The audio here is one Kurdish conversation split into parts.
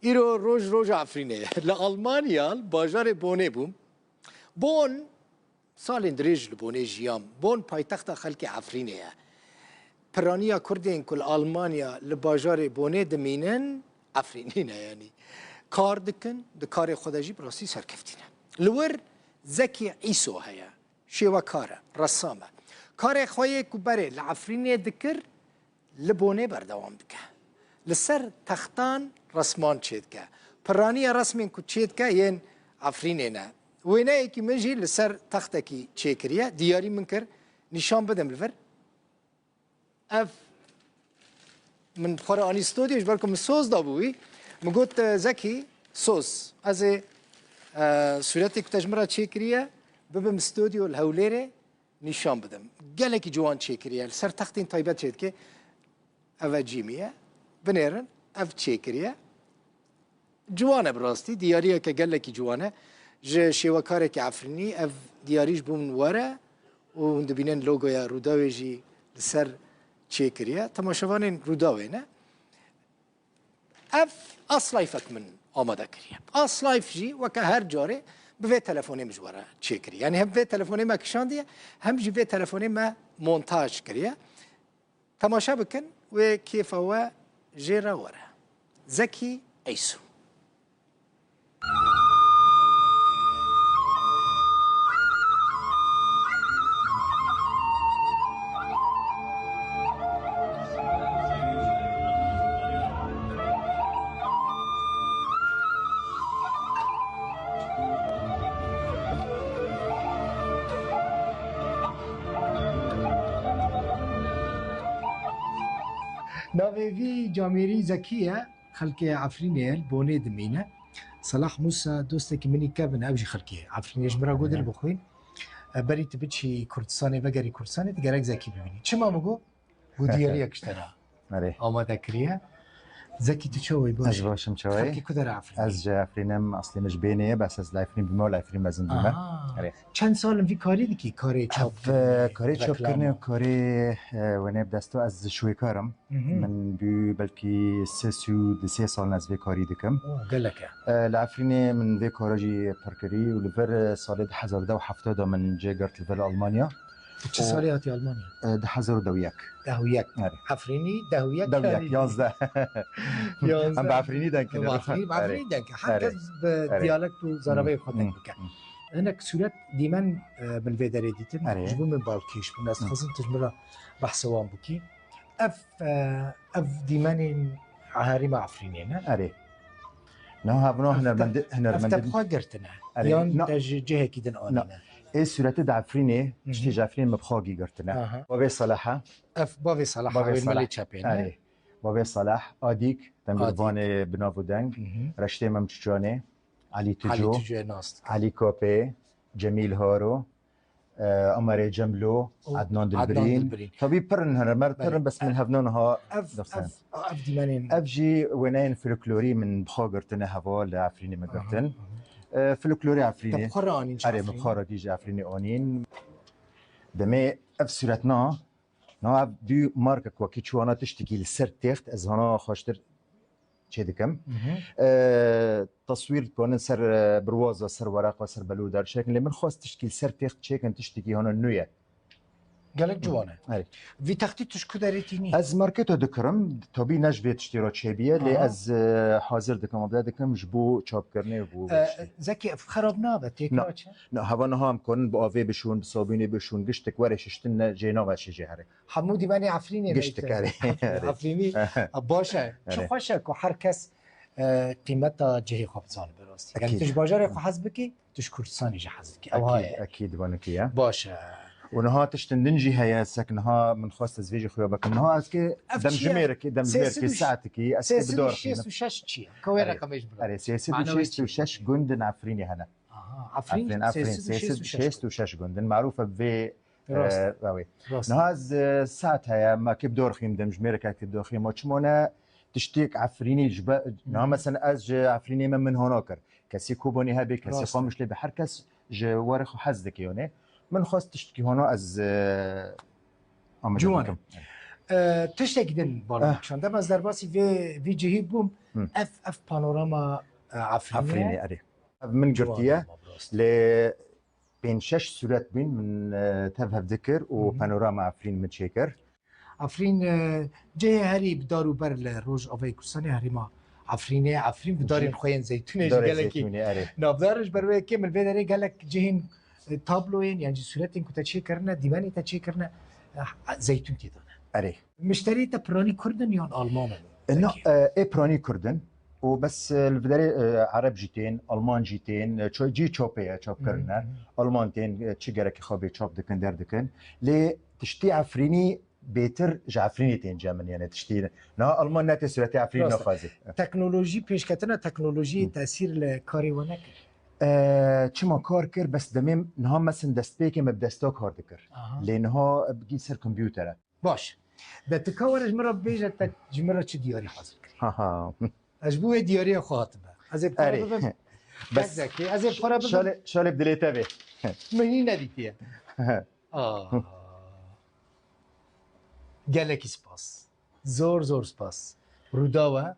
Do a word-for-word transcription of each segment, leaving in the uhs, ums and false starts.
Îro roj roja Efrînê ye. Li Almanya, li bajarê Bonê bûm. Bon, salên dirêj li Bonê jiyam. Bon paytexta xelkê Efrînê ye. Piraniya Kurdên ku li Almanya li bajarê Bonê dimînin, Efrînî ne yanî. Kar dikin, di karê xwe de jî bi rastî serkeftî ne. Li wir Zekî Îso heye. Şêwekar e, ressam e. Karê xwe yê ku berê li Efrînê dikir, li Bonê berdewam dike. Li ser textan resman çêdike. Piraniya resmên ku çêdike yên Efrînê ne. Wêneyekî min jî li ser textekî çêkiriye. Diyarî min kir, nîşan bidim li vir. Ev min xwe re anî stûdyo, ji ber ku min soz dabû wî. Min got, e, Zekî, soz. Ez ê, e, sûretê ku te ji min re çêkiriye, bibim stûdyo li Hewlêrê, nîşan bidim. Gelekî ciwan çêkiriye. Li ser textên taybet çêdike. Ev e cî min ye. Binêrin. Ev çêkiriye. Ciwan e bi rastî. Diyariyeke gelekî ciwan e. Ji şêwekarekî Efrînî ev diyarî ji bo min were û hûn dibînin logoya Rûdawê jî li ser çêkiriye. Temaşevanên Rûdawê ne. Ev Aslayfek min amade kiriye. Aslayf jî weke her carê bi vê telefonê min ji we re çêkiriye. Yanî hem vê telefonê me kişandiye, hem jî vê telefonê me montaj kiriye. Temaşe bikin, wê kêfa we jê re were. Zekî Eyso. Navê vî camêrî Zekî ye. Xelkê Efrînê ye, li Bonê dimîne. Selah Musa, dostekî min î Kevin, ew jî xelkê Efrînê, ji min re got, "Dil bixwîn. E, berî tu biçî Kurdistanê, vegerî Kurdistanê, tu gerek Zekî bibînî." Çima min got? Got, "Diyariyek ji te re Erê. amade kiriye." Zekî, tu çawa yî? Baş Ez î? baş im, çawa yî? Xelkê ku dera Efrînê? Ez ji Efrîn im, eslê min ji Bênê ye, bes ez li Efrîn bûme û li Efrîn mezin bûme. Aha. Erê. Çend sal in vî karî dikî? Karê Ev, çapkirinê, e, karê çapkirinê reklamê. û karê, e, wêneyê bi dest ve ez şûyekar im. Mhm. Min bû belkî sês û du sê sal ez vê karî dikim. Oh, gelek e. E, li Efrînê min vê kara jî pir kirî û li vir, e, salê du hezar û deh û hefta de min cê girt li vir Almanya. Tu çi Û, salê hatî Almanya? e, du hezar û deh û yek. Deh û yek. Erê. Efrînî, deh û yek Deh û yek, karî. yazdeh. Yazdeh. Em bi Efrînî denk Em in. Efrînî, bi Erê. Efrînî denk in. Her Erê. kes bi Erê. diyalekt û zareveyê xwe Hmm, denk hmm, bike. hmm. Hinek sûret dîmen, e, min vê derê dîtin. Erê. Ji bo min balkêş bûn. Ez Hmm. dixwazim tu ji min re behsa wan bikî. Ev, e, ev dîmenên herêma Efrînê ne? Erê. Niha hevno Ev te, hunermendê, ev te hunermendê bi xwe girtine? Erê. Yan Na. te ji cihekî din Na. anîne? Ê sûretê di Efrînê, Hı hı. tiştê ji Efrînê min bi xwe gî girtine. Aha. Bavê Selaha. Ev bavê Selaha, Bavê wê Salah. melê çepê ne? Erê. Bavê Salah, Adîk, Adîk. Dengilvanê bi nav û deng, Hı hı. Reştê Mem Çiçanê, Elî Elî Tico, Ticoyê nas dike. Elî Kapê, Cemîl Haro, e, Amerê Cemlo, Û Adnan Adnan Dilbirîn. Dilbirîn. Tabî pir in hunermend, pir in, Belê. bes min hevna niha Ev, dixwazim. ev, ev dîmenên Ev jî wêneyên folklorî min bi xwe girtine heva li Efrînê min Aha, girtin. aha. E, folklorê Efrînê. Te bi xwe re anîn ji Erê, min Efrînê? bi xwe re jî ji Efrînê anîn. Demê ev sûretna, niha ev du markek wekî çiwana tiştekî li ser têxt, ez hana xweştir çê dikim. Mhm. E, teswîr dikanin ser, e, birwaza, ser wereqa, ser belû derçêkin. Lê min xwest tiştkî li ser têxt çêkin, tiştekî hana nû ye. Gelek ciwan e. Erê. Vî textî tu ji ku derê tînî? Ez marketo dikirim. Tabî ne ji vê tiştê re çêbiye, lê Aha. ez, e, hazir dikim, amade dikim ji bo çapkirinê û bo vê E, tiştê. Zekî, ev xerab nabe, têk Na. naçe? Na, heva niha em karin bi avê bişûn, bi sabûnê bişûn, giştik were şiştin ne, jê naveşê jê herê. Hemû dîmenê Efrînê Giştik, neyte. erê, erê. Efrînî, a, baş e. Çi Erê. xweş e ku her kes, e, qîmeta cihê xwe bizane bi rastî. Yani Ekîd. tu ji bajarê xwe hez bikî, tu ji Kurdistanê jî hez dikî. Ew ha Ekîd, ye. ekîd, vanekî ye. Baş e. Û niha tiştin din jî heye, sek niha min xwest ez vê jî xuya bikim. Niha ez ki Ev çi ye? demjimêrekî, demjimêrekî Sêsed û şeş, saetekî, ez ki sêsed û bidor şêst û şeş çi ye? Ka wê Erê. reqemê ji bira. Erê, sêsed û şeş Manewê çi ye? gundin Efrînê hene. Aha, Efrîn, Efrîn, Efrîn, sêsed û şêst û şeş sêsed û şeş gundin. Marûf e vê, Rast. e, ew ê. Rast. Niha ez, e, saet heye, me kê bi dor xîm dim, ji mêreke kê bi dor xîm, ma çima ne tiştêk Efrînî ji be, niha Hmm. mesela ez ji Efrînê me min hona kir. Kesî Kobanî hebe, kesî Rast. Qamişlê be, her kes ji warê xwe hez dike, yanî. Min xwest tiştekî hona ez, e, amade Ciwan e. bikim. E, tiştekî din bala Eh. kişand. Em ez derbasî vê, vî cihî bûm. Hı. Ev, ev panorama, e, Efrînê. Efrînê, erê. Ev min Ciwan girtiye. Ama bi rastî. Lê pênc şeş sûret bûn min, e, tev hev dikir û Hı hı. panorama Efrîn min çêkir. Efrîn, e, cihê herî bi dar û ber li Rojavayê Kurdistanê herêma Efrînê. Efrîn bi darên Jî xwe yên zeytûnê jî darê gelekî zeytûnê, erê. navdar e. Ji ber wê yekê min vê derê gelek cihên, e, tabloyên, yan jî sûretên ku te çêkirine, dîmenê te çêkirine, eh, zeytûn tê dane. Erê. Mişterî te piranî Kurd in yan Alman in? E, na, Zekî? e, ê piranî Kurd in. Û bes, e, li vê derê, e, Ereb jî tên, Alman jî tên, e, ço-, cî çapê ye, çapkirine. Hı hı. Alman tên, e, çi gerekî xwe bê çap dikin, derdikin. Lê tiştî Efrînî bêtir ji Efrînê tên cem min, yani tiştî. Niha Alman ne tê sûretê Efrînî Rast e. naxwazê. Teknolojî, pêşketina teknolojiyê Hı. tesîr li karê we nekir? E, çima kar kir, bes demê niha mesin destpêkê me bi desta kar dikir. Aha. Lê niha bigî ser kompûter e. Baş. De tu ka were ji min re bibêje, te ji min re çi diyarî hazir kirî? Ha ha. Ez ji bo wê diyariya xwe hatime. Ez ê para Erê. bibim. Bes Kes zekî, ez ê para bibim. şalê, şalê bi dilê te bê. Min hîn nedîtiye. Aa. Gelekî spas. Zor zor spas. Rûdaw e.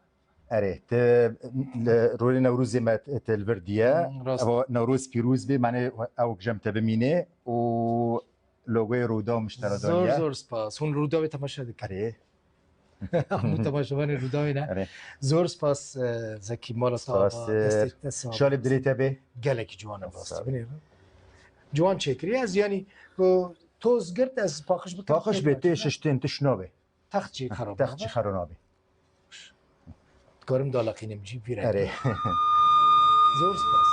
Erê, te li rolê Newrozê me te li vir diye. Hmm, rast. Ev Newroz pîroz bê, mane ew jem te bimîne û logoyê Rûdaw miştera Zor daniye. zor spas. Hûn Rûdawê temaşe dikin. Erê. Hemû temaşevanê Rûdawê ne. Erê. Zor spas, e, Zekî, mala te Spas, ava, e, destê te sax. şalê bi dilê te bê. Gelekî ciwan e Sağ rastî. ol. Binêrin. Ciwan çêkirî. Ez, yanî, ku toz girt, ez paqij bikim, Paqij tê bê, tê paqij be. şiştên, tu şinavê. Text jî xerab Text nabe. jî xero nabê. Dikarim daleqînim jî vî rengî. Erê. Zor spas.